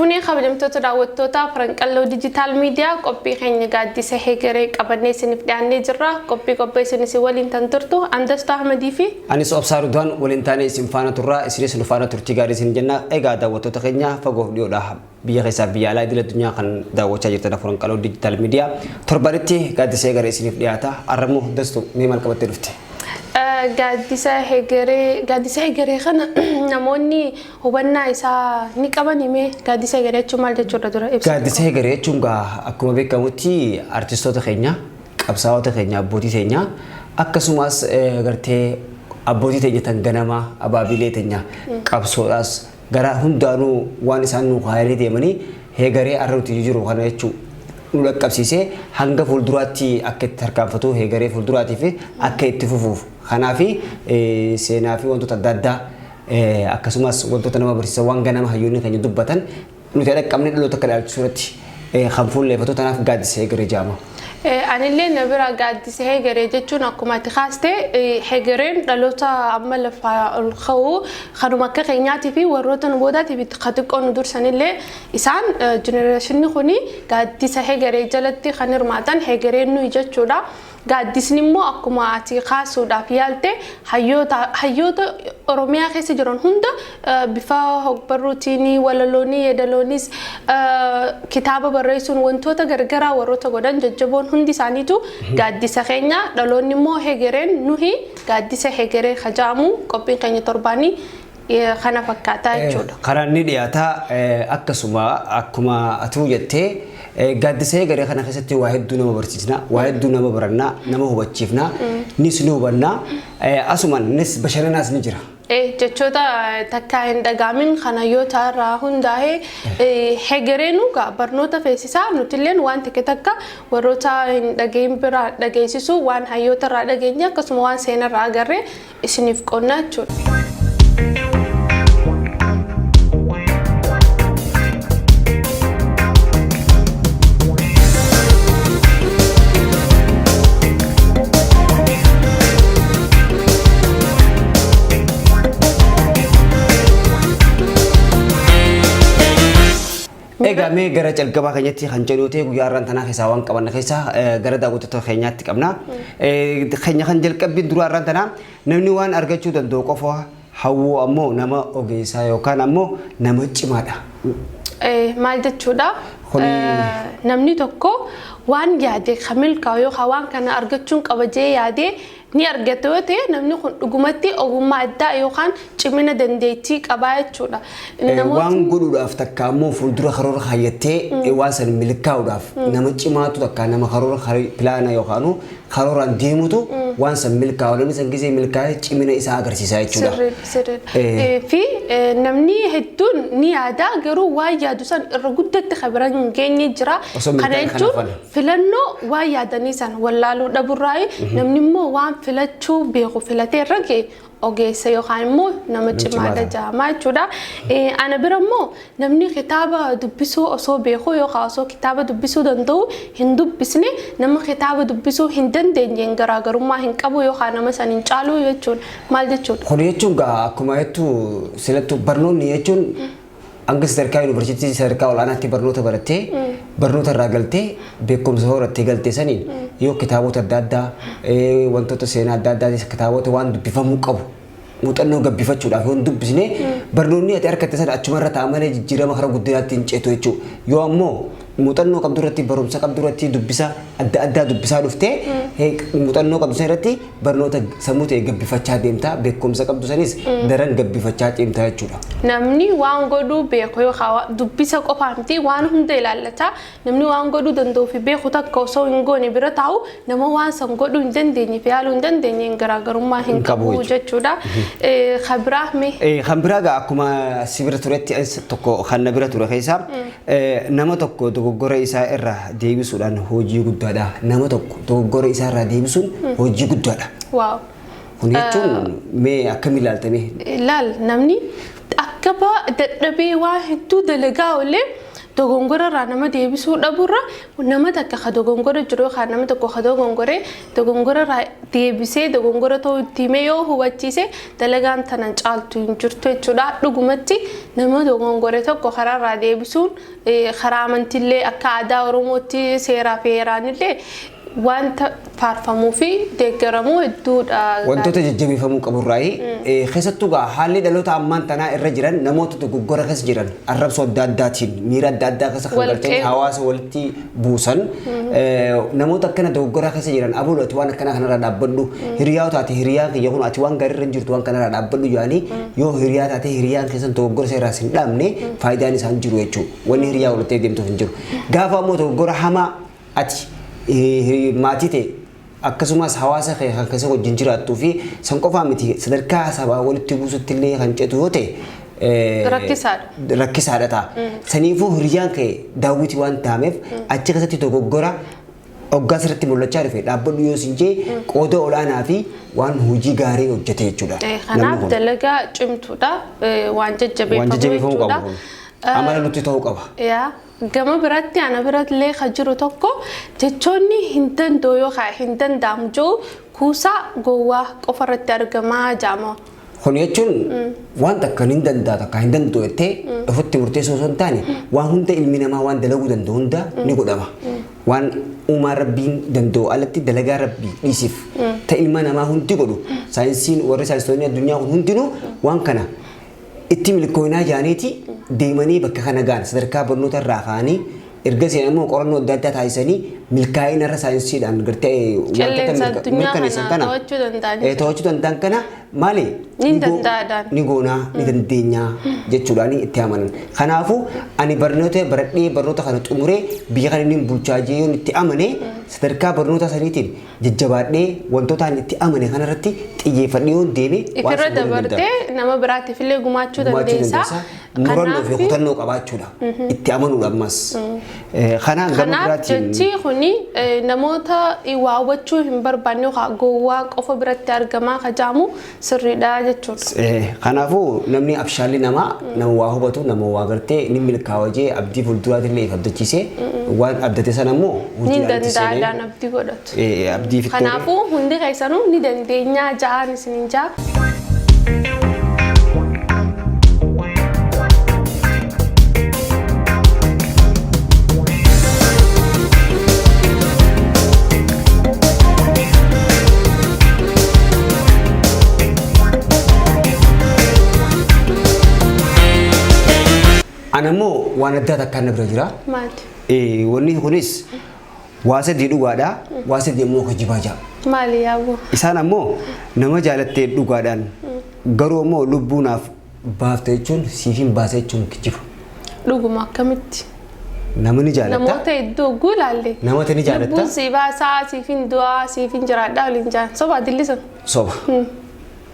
fuunee kabajamtoota daawwattoota Afranqalloo Digital Media qophii keenya gaaddisa hegeree qabannee isiniif dhiyaannee jirra. Qophii qopheessuun isin waliin tan turtu Andastuu Ahmadii fi Anis Obsaa Rudwaan waliin taanee isin faana turra. Isinis nu faana turtii gaarii isin jenna. Egaa daawwattoota keenya fagoof dhiyoodha. Biyya keessaa biyya alaa idil addunyaa kan daawwachaa jirtan Afranqalloo Digital Media torbanitti gaaddisa hegeree isiniif dhiyaata. Arrammoo Dastu mee maal qabattee dhufte? Gaaddisa hegeree gaaddisa hegeree kana namoonni hubannaa isaa ni qabanii? Mee gaaddisa hegeree jechuun maal jechuudha dura ibsa? Gaaddisa hegeree jechuun gaa akkuma beekamutti artistoota keenya, qabsaa'ota keenya, abbootii teenya, akkasumas gartee abbootii teenya tan ganamaa, abaabilee teenya qabsoodhaas gara hundaanuu waan isaan nu kaayanii deemanii heegaree arra nuti jiru kana jechuu nu dhaqqabsiisee hanga fuulduraatti akka itti tarkaanfatu, heegaree fuulduraatii fi akka itti fufuuf kanaafi seenaa fi wantoota adda addaa, akkasumas wantoota nama barsiisan, waan ganama hayyoonni keenya dubbatan nuti dhaqqabne dhaloota akka dhaalchisuu irratti kan fuulleeffatu, tanaaf gaaddisa heegaree jaama. Anillee na bira gaaddisa hegeree jechuun akkuma ati kaaste hegereen dhaloota amma lafaa ol ka'u kanuma akka keenyaatii fi warroota nu boodaatiif ka xiqqoo nu dursanillee isaan generationni kuni gaaddisa hegeree jalatti kan hirmaatan hegereen nuyi jechuudha. Gaaddisni immoo akkuma ati kaasuudhaaf yaalte hayyoota hayyoota Oromiyaa keessa jiran hunda bifa hogbarruutiin, walaloonii, yeedaloonis, kitaaba barreessuun wantoota gargaraa warroota godhan jajjaboon hundi isaaniitu gaaddisa keenya. Dhaloonni immoo hegereen nuhi gaaddisa hegeree kaja'amu qophiin keenya torbaanii kana fakkaataa jechuudha. Karaan ni dhiyaata. Akkasuma akkuma atuu jettee gaaddisa hegeree kana keessatti waa hedduu nama barsiisna, waa hedduu nama baranna, nama hubachiifna, nis ni hubanna, asumaan nis bashannanaas ni jira. Jechoota takkaa hin dhagaamin kana yoo irraa hundaa'e hegereenu barnoota feesisaa nutilleen waan takka takka warroota hin dhagahin biraa dhageessisu, waan hayyoota irraa dhageenye akkasuma waan seenarraa agarre isiniif qonnaa jechuudha. Egaa mee gara calqabaa keenyatti kan jedhu ta'e guyyaa har'aan tanaa keessaa waan qabanne keessaa gara daawwattoota keenyaatti qabna. Keenya kan jalqabbiin dura har'aan tanaa namni waan argachuu danda'u qofa hawwuu ammoo nama ogeessaa yookaan ammoo nama cimaadha. Maal jechuudha? Namni tokko waan yaade kan milkaa'u yookaan waan kana argachuun qaba jee yaadee ni argata yoo ta'e, namni kun dhugumatti ogummaa addaa yookaan cimina dandeettii qabaa jechuudha. Waan godhuudhaaf takka ammoo fuuldura karoora kaayyattee waan san milkaa'uudhaaf nama cimaatu, takka nama karoora pilaana yookaan karooraan deemutu waan san milkaa'u. Namni san gisee milkaa'ee cimina isaa agarsiisa jechuudha. Sirriidha. Fi namni hedduun ni yaada, garuu waan yaadu san irra guddatti kan bira hin geenye jira. Kana jechuun filannoo waan yaadanii san wallaaluu dhaburraayi. Namni immoo waan filachuu beeku filatee irra ga'e ogeessa yookaan immoo nama cimaadha jedhama jechuudha. Ana bira immoo namni kitaaba dubbisuu osoo beeku yookaan osoo kitaaba dubbisuu danda'u hin dubbisne nama kitaaba dubbisuu hin dandeenyeen garaagarummaa hin qabu yookaan nama san hin caalu jechuudha. Maal jechuudha? Kun jechuun gaa akkuma jettu silattu barnoonni jechuun hanga sadarkaa yuunivarsiitii sadarkaa olaanaatti barnoota barattee, barnoota irraa galtee, beekumsa horattee galtee saniin yoo kitaabota adda addaa, wantoota seenaa adda addaa, kitaabota waan dubbifamuu qabu muuxannoo gabbifachuudhaaf yoo hin dubbisne, barnoonni ati argatte sana achumarra ta'a malee jijjiirama karaa guddinaatti hin ceetu jechuudha. Yoo ammoo muuxannoo qabdu irratti, barumsa qabdu irratti dubbisa adda addaa dubbisaa dhuftee, muuxannoo qabdu sana irratti barnoota sammuu ta'e gabbifachaa deemtaa, beekumsa qabdu sanis daran gabbifachaa deemtaa jechuudha. Namni waan godhuu beeku yookaan dubbisa qofaa miti, waan hunda ilaallata. Namni waan godhuu danda'uu fi beeku takka osoo hin goone bira taa'u nama waan san godhuu hin dandeenye fi yaaluu hin dandeenye garaagarummaa hin qabu jechuudha. Kan biraa mee? Kan biraa gaa akkuma si bira turetti tokko kan na bira ture keessaa nama tokko dogoggora isaa irraa deebisuudhaan hojii guddaadha. Nama tokko dogoggora isaa irraa deebisuun hojii guddaadha. Kun jechuun mee akkam ilaaltame? Ilaal, namni akka dadhabee waa hedduu dalagaa oolee Dogongora irraa nama deebisuu dhabuurra nama takka ka dogongora jiru yookaan nama tokko ka dogongore dogongora irraa deebisee dogongora ta'uu itti himee yoo hubachiise dalagaan tanan caaltu hin jirtu jechuudha. Dhugumatti nama dogongore tokko karaa irraa deebisuun karaa amantiillee akka aadaa Oromootti seeraa fi heeraanillee wanta faarfamuu fi deeggaramuu hedduudha. Wantoota jajjabeeffamuu qaburraayi. Keessattuu gaa haalli dhaloota ammaan tanaa irra jiran namoota dogoggora keessa jiran arrabsoo adda addaatiin miira adda addaa keessa kan galtanii hawaasa walitti buusan, namoota akkana dogoggora keessa jiran, "Aboo, ati waan akkanaa kanarraa dhaabbadhu, hiriyaa taate hiriyaan kiyya kun ati waan gaarii irra hin jirtu, waan kanarraa dhaabbadhu" jedhanii, yoo hiriyaa taate hiriyaan keessan dogoggora isa irraa hin dhaabne faayidaan isaan jiru jechuudha. Wanni hiriyaa walitti deemtuuf hin jiru. Gaafa ammoo dogoggora hamaa ati maatii ta'e akkasumas hawaasa kee kan keessa wajjin jiraattuu fi san qofaa miti, sadarkaa sabaa walitti buusutti illee kan cetu yoo ta'e Rakkisaadha. Rakkisaadha ta'a. Saniifuu hiriyaan kee daawwitii waan ta'ameef achi keessatti dogoggora hoggaa sirriitti mul'achaa dhufe dhaabbadhu yoo sin jee qooda olaanaa fi waan hojii gaarii hojjete jechuudha. Kanaaf dalagaa cimtuudha. Waan Waan jajjabeeffamuu jajjabeeffamuu jechuudha. qabu kun. Amala nutti ta'uu qaba. Yaa, gama biratti ana biratti kan jiru tokko jechoonni hin danda'u yookaan hin danda'amu jiru kuusaa gowwaa qofa irratti argamaa jaama. Kun jechuun waan takka hin danda'a, takka hin danda'u jettee ofitti murteessuu osoo hin taane, waan hunda ilmi namaa waan dalaguu danda'u hunda ni godhama. Waan uumaa rabbiin danda'u alatti dalagaa rabbii dhiisiif ta ilma namaa hundi godhu, saayinsiin warri saayinsistoonni addunyaa kun hundinuu waan kana itti milkoonaa jaaniiti deemanii bakka kana gaan sadarkaa barnoota irraa ka'anii ergasii immoo qorannoo adda addaa taasisanii milkaa'ina irra saayinsiidhaan gartee Qilleensa addunyaa mirkaneessan kana to'achuu danda'anii. To'achuu danda'an kana maali? Ni danda'adhaan. Ni goonaa, ni dandeenyaa jechuudhaan itti amanan. Kanaafuu ani barnoota baradhee barnoota kana xumuree biyya kana inni bulchaa jee yoon itti amane, sadarkaa barnoota saniitiin jajjabaadhee wantoota ani itti amane kanarratti xiyyeeffadhee yoon deeme waan Ifirra san godhuu danda'a. dabartee nama biraatiif illee gumaachuu Gumaachuu dandeessa. dandeessa. Murannoo fi kutannoo qabaachuudha. Itti amanuudha ammas. Kanaan gama Kanaaf biraatiin jechi kuni namoota waa hubachuu hin barbaanne yookaan gowwaa qofa biratti argamaa kajaamu sirriidha jechuudha. Kanaafuu namni abshaalli namaa nama waa hubatu, nama waa gartee ni milkaa'a jee abdii fuulduraatillee if abdachiisee waan abdate sana immoo Ni hojiidhaan itti seenee danda'aadhaan abdii godhatu. Abdii fittee. Kanaafuu hundi keessanuu ni dandeenyaa ja'aan isiniin ja'a. Ana immoo waan addaa takkaan na bira jira. Maali? Wanni kunis waa sadii dhugaadha, waa sadii immoo kijibaa jira. Maali yaaboo? Isaan ammoo nama jaalattee dhugaadhaan garuu immoo lubbuu naaf baafte jechuun siif hin baase jechuun kijiba. Dhuguma akkamitti? Nama ni jaalatta. Namoota hedduu hogguu ilaalle. Namoota ni jaalatta. Lubbuun sii baasaa, siif hin du'aa, siif hin jiraadhaa waliin jaan. Soba dillisan. Soba.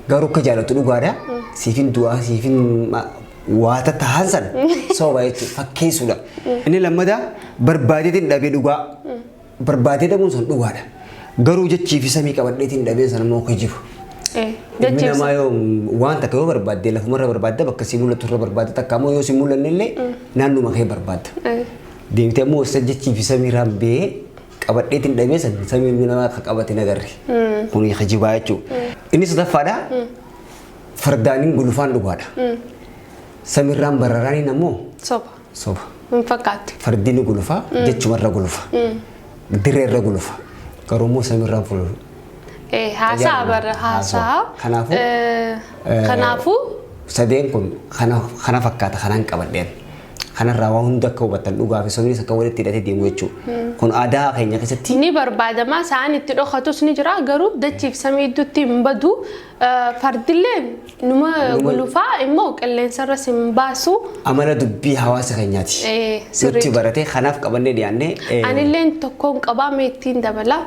Garuu akka jaalattu dhugaadha. Siif hin du'aa, siif hin waa tattahan sana soba jechuudha, fakkeessuudha. Inni lammataa barbaadeetiin dhabee dhugaa. Barbaadee dhabuun sun dhugaadha. Garuu jechii fi samii qabadheetiin dhabeen sana immoo kijiba. Ilmi namaa yoo waan takka yoo barbaadde lafumarra barbaadda, bakka si mul'atu irra barbaadda, takka immoo yoo si mul'anne illee naannuma kee barbaadda. Deemtee immoo isa jechii fi samiirraan ba'ee qabadheetiin dhabee san samii ilmi namaa akka qabate nagarre. Kuni kijibaa jechuudha. Inni sadaffaadha. Fardaaniin gulufaan dhugaadha. Samiirraan bararaaniin ammoo Soba. Soba. Hin fakkaatti. Fardi ni gulufa, jechumarra gulufa. Dirree irra gulufa. Garuu immoo samiirraan fulu. Haasaa bara haasaa. Kanaafuu Kanaafuu sadeen kun kana fakkaata kanaan qabadheen. Kanarraa waa hunda akka hubattan, dhugaa fi sobnis akka walitti hidhatee deemu jechuudha. Kun aadaa keenya keessatti ni barbaadama, sa'aan itti dhokatus ni jira, garuu dachiif samii gidduutti hin badu. Fardillee numa gulufaa immoo qilleensarras hin baasu. Amala dubbii hawaasa keenyaati. Nutti Sirriidha. baratee kanaaf qabannee dhiyaannee. Anilleen tokkoon qabaa, meettiin dabala.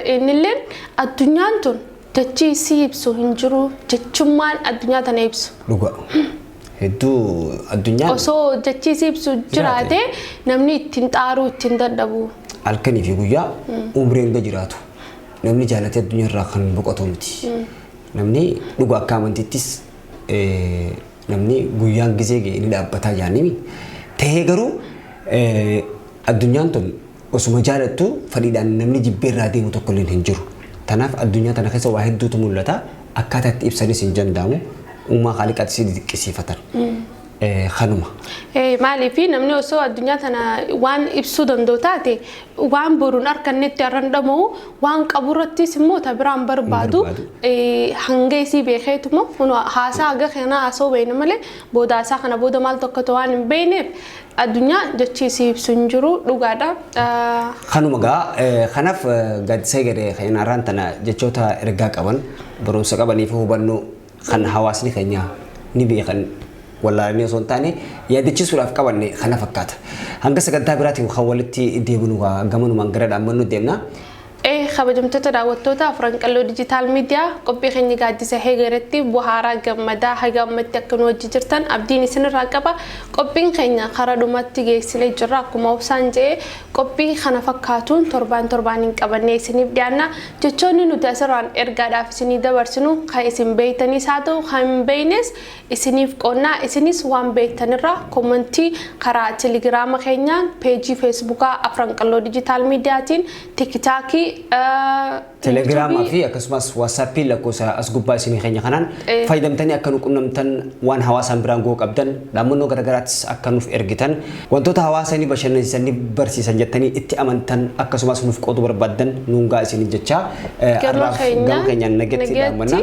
Innilleen addunyaan tun dachii isii ibsu hin jiru, jechummaan addunyaa tana ibsu. Dhuga. Hedduu addunyaan Osoo dachii isii ibsu jiraate namni ittiin xaaruu ittiin dadhabu. Halkanii fi guyyaa umrii hanga jiraatu namni jaalatee addunyaa irraa kan boqotu miti. Namni dhuga akka amantiittis namni guyyaan gizee ga'e ni dhaabbataa jaanimi. Tahee garuu Addunyaan tun osuma jaalattu fedhiidhaan namni jibbee irraa deemu tokko illee hin jiru. Tanaaf addunyaa tana keessa waa hedduutu mul'ata. Akkaataa itti ibsanis hin danda'amu. Uumaa Khaaliqaatti si dinqisiifatan. Kanuma. Maaliif namni osoo addunyaa tana waan ibsuu danda'u taate, waan boruun harkannetti har'an dhama'u, waan qaburrattis immoo ta biraan barbaadu. Hanga isii beekeetuma haasaa haga kana haasa'uu beekna malee, booda haasaa kana booda maal tokko waan hin beekneef addunyaa jechi isii ibsu hin jiru, dhugaadha. Kanuma gaa, kanaaf Gaaddisa Hegeree kanarraan tana jechoota ergaa qaban, barumsa qabanii fi hubannoo kan hawaasni keenya ni beekan wallaalanii osoo hin taane yaadachiisuudhaaf qabanne kana fakkaata. Hanga sagantaa biraatiin kan walitti deebinu gamanumaan gara dhaammannu deemna. Kabajamtoota daawwattoota Afran Qalloo Digital Media, qophii keenya Gaaddisa Hegeretti buhaaraa gammadaa haga ammatti akka nu wajji jirtan abdiin isinirraa qaba. Qophiin keenya karaa dhumatti geessinee jirra. Akkuma obsaan jedhee, qophii kana fakkaatuun torbaan torbaan hin qabannee isiniif dhiyaanna. Jechoonni nuti asirraan ergaadhaaf isinii dabarsinu kan isin beeytanis haa ta'u, kan hin beeynes isiniif qoonnaa. Isinis waan beektanirraa comment karaa Telegiraama keenyaan, peejii Feesbuukaa Afran Qalloo Digital Mediaatiin, TikTokii, Telegiraamaa fi akkasumas WhatsAppii lakkoofsa as gubbaa isinii keenya kanaan fayyadamtanii akka nu qunnamtan, waan hawaasaan biraan ga'uu qabdan, dhaammannoo garagaraattis akka nuuf ergitan, wantoota hawaasa ni bashannansiisan, ni barsiisan jettanii itti amantan akkasumas nuuf qooduu barbaaddan nuun ga'a isinii jecha har'aaf gama keenyaan nagetti dhaammanna.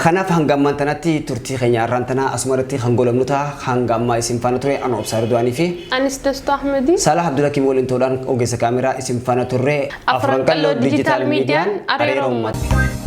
Kanaaf hanga ammaan tanatti turtii keenya har'aan tanaa asuma irratti kan goolabnu ta'a. Hanga ammaa isin faana ture ana Obsaa Ridwaanii fi Anis Dastuu Ahmedii. Salah Abdulhakiim waliin ta'uudhaan ogeessa kaameraa isin faana turre. Afran Qalloo Digital Mediaan areera uummata.